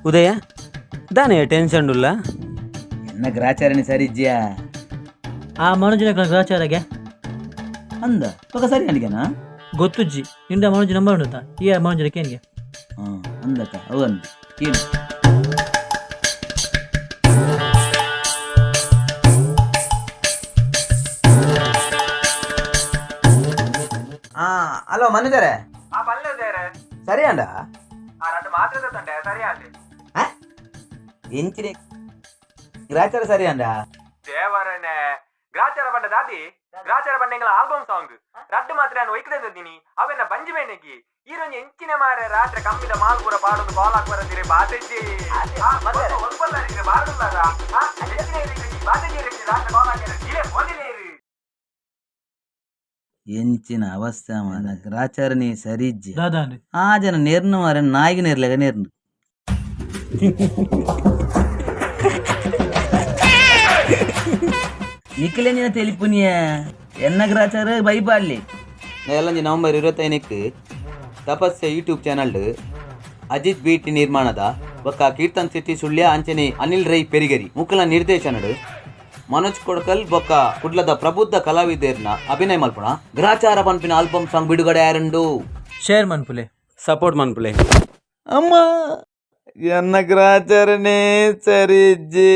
ಉದಯ, ದಾನೆ ಟೆನ್ಷನ್ ಉಲ್ಲ? ಎನ್ನ ಗ್ರಾಚಾರಣೆ ಸರಿ ಇಜ್ಜಿಯಾ? ಆ ಮನೋಜನ ಗ್ರಾಚಾರಗೆ. ಅಂದ ಪಕ್ಕ ಸರಿ ಅಲ್ಲಿಗೆನಾ? ಗೊತ್ತುಜ್ಜಿ. ನಿಂದ ಮನೋಜ್ ನಂಬರ್ ಉಂಟಾ? ಈ ಮನೋಜನ ಕೇನ್ಗೆ. ಹಾಂ, ಅಂದಕ್ಕ ಅವು ಅಂದ ಕೇಳು. ಹಾ, ಹಲೋ ಮನುಜರೇ. ಆ ಪಲ್ಲೆ. ಸರಿ ಅಂಡ. ಆ ರಡ್ಡು ಮಾತ್ರ ತಂಡೆ ಸರಿ ಆಂಡ್. ಎಂಚಿನ ಗ್ರಾಚಾರ ಸರಿ ಅಂಡ? ದೇವರನೆ, ಗ್ರಾಚಾರ ಬಂಡ ದಾದಿ? ಗ್ರಾಚಾರ ಬಂಡೆಂಗಳ ಆಲ್ಬಮ್ ಸಾಂಗ್ ರಡ್ಡು ಮಾತ್ರ ನಾನು ಒಯ್ಕದಿನಿ. ಅವೆನ್ನ ಬಂಜಿ ಮೇನೆಗಿ ಈರೊಂಜಿ ಎಂಚಿನ ಮಾರೆ, ರಾತ್ರಿ ಕಮ್ಮಿದ ಮಾಲ್ ಪೂರ ಪಾಡೊಂದು ಕಾಲ್ ಹಾಕ್ ಬರದಿರಿ ಬಾತೆಜ್ಜಿ ಬಾರದುಲ್ಲಾರ ಬಾತೆಜ್ಜಿ. ರಾತ್ರಿ ಕಾಲ್ ಹಾಕಿದ್ರೆ ಇಲ್ಲೇ ಫೋನಿಲೇ ಇರಿ. ಎಂಚಿನ ಅವಸ್ಥೆ ಮಾರ, ಗ್ರಾಚಾರಣೆ ಸರಿ ಇಜ್ಜಿ. ದಾದಾ ಅಂದೆ? ಆ ಜನ ನೇರ್ನು ಮಾರ, ನಾಯಿಗೆ ನೇರ್ಲೆಗ ನೇರ್ನು. ನಿಖಿಲೇನಿನ ತೆಲಿಪುನಿಯ ಎನ್ನ ಗ್ರಾಚಾರ ಬೈಪಾಡ್ಲಿ. ಎಲ್ಲಂಜಿ ನವೆಂಬರ್ 25ಕ್ಕೆ Tapasya YouTube channel Ajith B T ನಿರ್ಮಾಣದ ಬೊಕ್ಕ ಕೀರ್ತನ್ ಸಿಟಿ ಸುಳ್ಯ ಅಂಚನೆ ಅನಿಲ್ ರೈ ಪೆರಿಗರಿ ಮುಕ್ಕಲ ನಿರ್ದೇಶನಡು ಮನೋಜ್ ಕೊಡ್ಕಲ್ ಬೊಕ್ಕ ಕುಡ್ಲದ ಪ್ರಬುದ್ಧ ಕಲಾವಿದರ್ನ ಅಭಿನಯ ಮಲ್ಪಣ ಗ್ರಾಚಾರ ಪನ್ಪಿನ ಆಲ್ಬಮ್ ಸಾಂಗ್ ಬಿಡುಗಡೆ ಆರುಂಡು. ಶೇರ್ ಮನ್ಪುಲೆ. ಸಪೋರ್ಟ್ ಮನ್ಪುಲೆ. ಅಮ್ಮ, ಎನ್ನ ಗ್ರಾಚಾರನೇ ಸರಿ ಇಜ್ಜಿ.